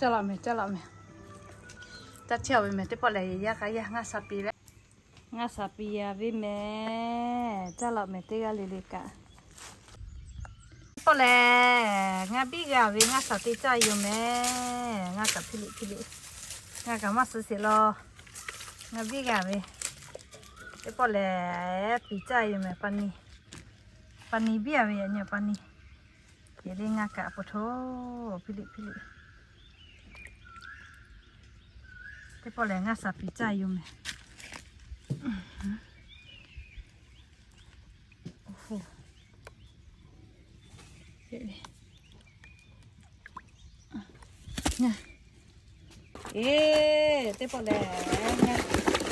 Caˇ laꞈ mehˍ, caˇ laꞈ mehˍ. Caˇ chehˇ-aˬ ve mehˍ teˇ pawˆ lehˬ, yaˇ k'a yaˇ ngaˇ shaˍ piˍ leh. Ngaˇ shaˍ piˍ yaˍ ve mehˍ. Caˇ laꞈ mehˍ teˇ g'aˇ le le kaꞈ. Teˇ pawˆ lehˬ, ngaˇ biˇ g'a ve ngaˇ shaˍ te caˇ yoˬ mehˍ. Ngaˇ kaꞈ hpiˇ liꞈ hpiˇ liꞈ. Ngaˇ kaꞈ maˇ suh sheˍ law. Ngaˇ biˇ g'a ve. Teˇ pawˆ lehˬ, piˍ caˇ yoˬ mehˍ. Pa ni biˇ a ve yaꞈ nyi pa ni. Hk'e le ngaˇ kaꞈ pa hto, hpiˇ liꞈ hpiˇ liꞈ. Teˇ pawˆ lehˬ, ngaˇ shaˍ piˍ caˇ yoˬ mehˍ. Eˬ, teˇ pawˆ lehˬ,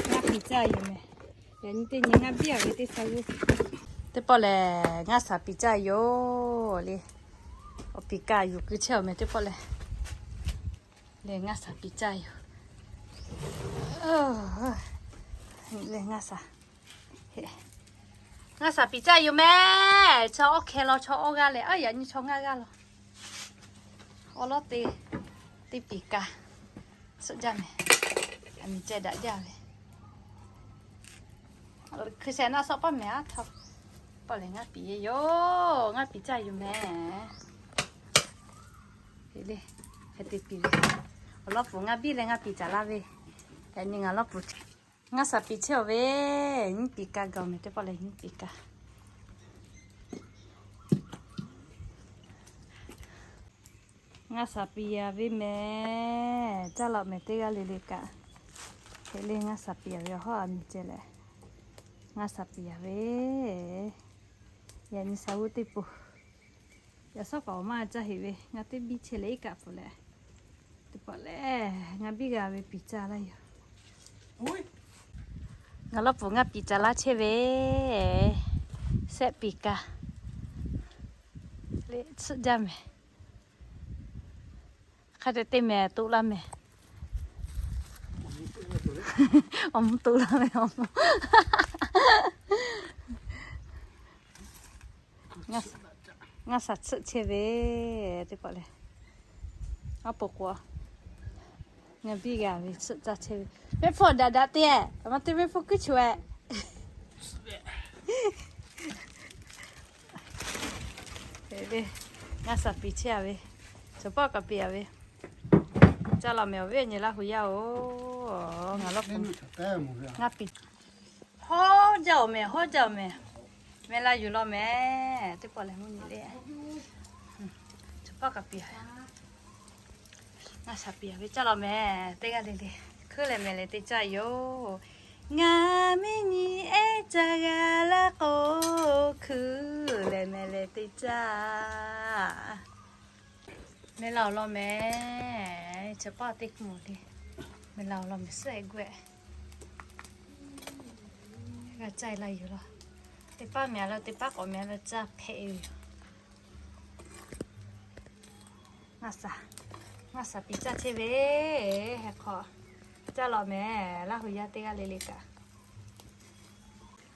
ngaˇ piˍ caˇ yoˬ mehˍ. Yaꞈ nyi teˇ nyi ngaˇ biˇ a ve teˇ shaˍ g'uˇ. Teˇ pawˆ lehˬ, ngaˇ shaˍ piˍ caˇ yoˬ le. Awˬ piˍ kaꞈ yuˬ keu chehˇ-aˬ mehˍ teˇ pawˆ lehˬ. Lehˬ ngaˇ shaˍ piˍ caˇ yoˬ. Lehˬ ngaˇ shaˍ, ngaˇ shaˍ piˍ caˇ yoˬ mehˍ. Chaw awˇ hkeh law, chaw awˇ g'aˇ leh, aˉ, yaꞈ nyi chaw ngaˇ g'aˇ law. Awˬ lawˉ te, teˇ piˍ kaꞈ suhˆ jaˇ mehˍ. Aˬ miˍ ceh daꞈ jaˇ ve. Hkui shehˍ naˆ shawˆ paˇ mehˍ aˉ htaˇ. Pawˆ lehˬ ngaˇ piˍ ve yoˬ. Ngaˇ piˍ caˇ yoˬ mehˍ. Hk'e le, hk'e te piˍ ve. Awˬ lawˉ pfuhˍ ngaˇ biˇ leh ngaˇ piˍ caˍ laˇ ve. Yaꞈ nyi ngaˬ lawˉ pfuhˍ ngaˇ shaˍ piˍ chehˇ-aˬ ve. Nyiˇ piˍ kaꞈ gaˬ-oˬ mehˍ teˇ pawˆ lehˬ, nyiˇ piˍ kaꞈ. Ngaˇ shaˍ piˍ yaˍ ve mehˍ. Caˇ laꞈ mehˍ teˇ g'aˇ le le kaꞈ. Hk'e le ngaˇ shaˍ piˍ yaˍ ve awˬ hawˉ aˬ miˍ ceh leh, ngaˇ shaˍ piˍ yaˍ ve. Yaꞈ nyi shaˍ g'uˇ teˇ pawˆ, yaꞈ shawˉ kaꞈ awˬ maˇ caˇ heˆ ve, ngaˇ teˇ biˇ chehˇ leh iˉ kaˆ pfuhˍ leh, teˇ pawˆ lehˬ ngaˇ biˇ g'a ve piˍ caˇ laˇ yoˬ. Ngaˬ lawˉ pfuhˍ ngaˇ piˍ caˇ laˇ chehˇ ve, shehˆ piˍ kaꞈ le tsuhˆ jaˇ mehˍ. Hk'a te te mehˍ, toꞈ laˇ mehˍ. Awˬ mvuh toꞈ laˇ mehˍ, awˬ mvuh. Ngaˇ shaˍ tsuhˆ chehˇ ve, teˇ pawˆ lehˬ, aˉ po k'o, ngaˇ biˇ g'a ve tsuhˆ caˇ chehˇ ve. Mehˆ hpfuhˇ daꞈ daꞈ te, aˬ ma te mehˆ hpfuhˇ kuiˉ choˬ-e. Ngaˇ shaˍ piˍ chehˇ a ve, chaw pawˆ kaꞈ piˍ a ve. Caˇ laꞈ mehˍ awˬ viˉ awˬ nyi Laˇ hu yaˇ-oˬ, ngaˬ lawˉ pfuhˍ ngaˇ piˍ. Hawˉ jaˇ-oˬ mehˍ, hawˉ jaˇ-oˬ mehˍ. Meh la yuˬ law mehˍ, teˇ pawˆ lehˬ mvuhˇ nyi le. Chaw pawˆ kaꞈ piˍ a. Ngaˇ shaˍ piˍ a ve caˇ laꞈ mehˍ, teˇ g'aˇ le le. Hkuiˉ leh meh leh te caˇ yoˬ. Ngaˬ mehˆ nyi ehˉ ca g'a laˇ k'o, hkuiˉ leh meh leh te caˇ. Meh la awˬ lawn mehˍ, chaw pawˆ teˇ hkui moˍ le. Meh la awˬ lawn mehˍ suhˉ-e g'uˇ-e. G'a caˇ la yuˬ law. Teˇ paˉ meh a la, teˇ paˉ k'awꞈ meh a la caˇ hpehꞈ ve yoˬ. Ngaˇ shaˍ, ngaˇ shaˍ piˍ caˇ chehˇ ve, heh hk'aw. Caˇ laꞈ mehˍ, Laˇ hu yaˇ teˇ g'aˇ le le kaꞈ.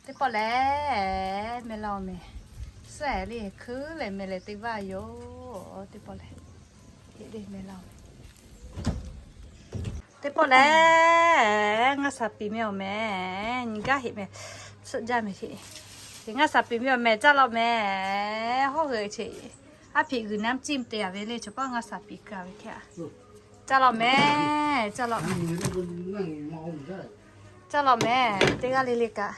Teˇ pawˆ lehˬ, meh la awˬ mehˍ. Suhˉ-e le hkuiˉ leh meh leh te vaˇ yoˬ. Teˇ pawˆ lehˬ, heˆ le meh la awˬ mehˍ. Teˇ pawˆ lehˬ, ngaˇ shaˍ piˍ meh awˬ mehˍ, nyi gaˇ heˆ mehˍ, tsuhˆ jaˇ mehˍ heˆ. Ngaˇ shaˍ piˍ meh awˬ mehˍ, caˇ laꞈ mehˍ, hawˉ hui che. Aˉ hpiꞈ g'uiˬ naˉ ciˇ te a ve le, chaw pawˆ ngaˇ shaˍ piˍ keu a ve hkehˇ a. Caˇ laꞈ mehˍ, caˇ laꞈ mehˍ. Caˇ laꞈ mehˍ, teˇ g'aˇ le le kaꞈ.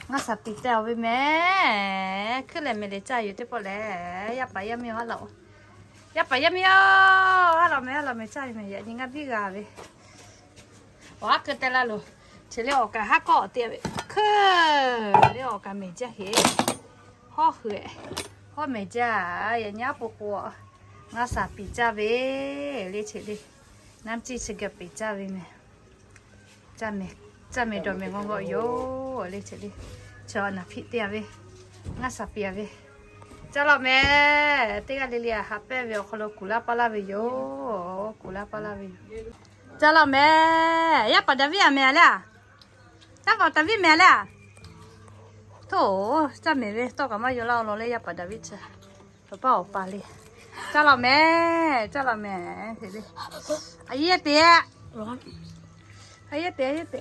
Ngaˇ shaˍ piˍ te a ve mehˍ. Hkuiˉ leh meh leh caˇ yoˬ teˇ pawˆ lehˬ, yaˇ paˍ yaˇ miˇ-oˬ, haˉ laꞈ-oˬ. Yaˇ paˍ yaˇ miˇ-oˬ, haˉ laꞈ mehˍ, haˉ laꞈ mehˍ caˇ ve mehˍ, yaꞈ nyi ngaˇ biˇ g'a ve. Awˬ haˉ keu teh laˇ loˬ. Chi le awˬ kaˍ haˉ kawˆ te a ve. Hkuiˉ le awˬ kaˍ mehˍ jaˇ heˆ. Hawˉ hui-e. Hawˉ mehˍ jaˇ, yaꞈ nyi aˉ po k'o, ngaˇ shaˍ piˍ caˇ ve le che le. Naˉ ciˇ chi gaˬ peˍ caˇ ve mehˍ. Caˇ mehˍ dawˬ mehˍ ngawˬ ngawˬ yoˬ le che le. Chaw naˍ hpiˆ te a ve. Ngaˇ shaˍ piˍ a ve. Caˇ laꞈ mehˍ, teˇ g'aˇ le le a haꞈ pehnˇ ve awˬ hk'aw lo kuˬ laˇ paˇ laˇ ve yoˬ. Kuˬ laˇ paˇ laˇ ve yoˬ. Caˇ laꞈ mehˍ, yaˇ paˍ Daˍviˆ a mehˍ a le a. Yaˇ paˍ Daˍviˆ mehˍ a le a. Htoˇ, caˇ mehˍ ve tawˇ kaꞈ maˇ yaw laˇ awˬ lawn le yaˇ paˍ Daˍviˆ chi. Awˬ paˇ awˬ pa le. Caˇ law mehˍ, caˇ law mehˍ. A yehˇ te, a yehˇ te, a yehˇ te.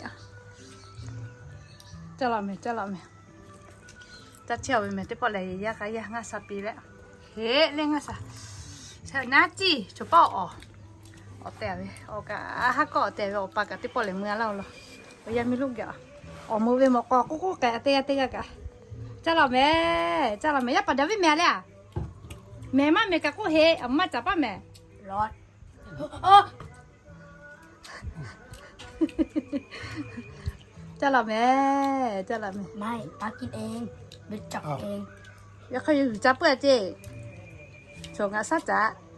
Caˇ law mehˍ, caˇ law mehˍ. Caˇ chehˇ ve mehˍ teˇ pawˆ lehˬ, yaˇ k'a yaˇ ngaˇ sha piˇ ve. Heˆ le ngaˇ sha. Naˉ ciˇ choˬ paˇ awˬ, awˬ tehˬ ve awˬ kaꞈ, haˉ kawˆ awˬ tehˬ ve awˬ pa kaꞈ teˇ pawˆ lehˬ mui a laˇ-oˬ law. Awˬ yaˇ miˇ lonˉ gaˬ, awˬ meuꞈ ve mawꞈ k'aw k'oˆ k'oˆ k'ai a teˇ g'aˇ teˇ g'aˇ kaꞈ. Caˇ law mehˍ, caˇ law mehˍ. Yaˇ paˍ daꞈ viˉ mehˍ a le a. Mehˍ maˇ mehˍ kaꞈ k'oˆ heˆ, awˬ maˇ caˍ paˇ mehˍ. Caˇ law mehˍ, caˇ law mehˍ. Yaꞈ hk'aˇ yawˇ hui caˇ puiˉ a ceˇ. Chaw ngaˬ shaˉ caꞈ.